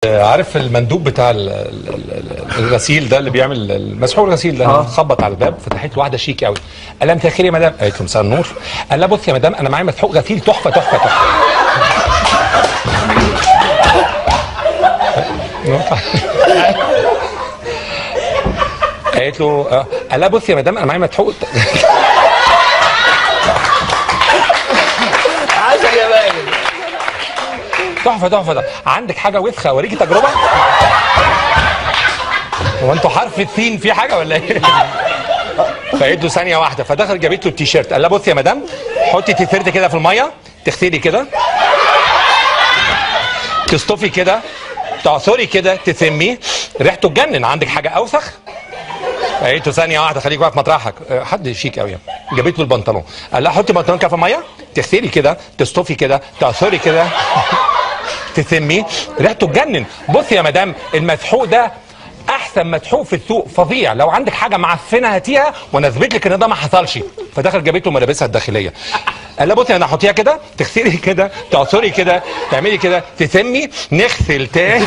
عارف المندوب بتاع الغسيل ده اللي بيعمل المسحوق الغسيل ده؟ خبط على الباب، فتحت له واحدة شيك قوي. قال لها مساء الخير يا مدام. قالت له مساء النور. قال لها بص يا مدام، انا معايا مسحوق غسيل تحفة تحفة تحفة. قالت له قال لها بص يا مدام، انا معايا مسحوق. عسل يا ماجد. تحفة تحفة. ده عندك حاجة وسخة اوريكي تجربه؟ هو انتوا حرف السين في حاجة ولا ايه؟ فقالت له ثانية واحده. فدخل جابت له التيشيرت. قال لها بص يا مدام، حطي التيشيرت كده في المية، تغسلي كده، تصطفي كده، تعصري كده، تسميه، ريحته تجنن. عندك حاجة اوسخ؟ قالت له ثانية واحدة خليك واقف مطرحك. حد شيك قوي. جابت له البنطلون. قال لها حطي البنطلون كده في المية، تغسلي كده، تصطفي كده، تعصري كده، تسميه، ريحته تجنن. بصي يا مدام، المسحوق ده احسن مسحوق في السوق، فظيع. لو عندك حاجة معفنه هاتيها وانا اثبت لك ان ده ما حصلش. فدخل جابت له ملابسها الداخلية. قال لها بصي انا هحطيها كده، تغسلي كده، تعصري كده، تعملي كده، تسمي، نغسل تاني.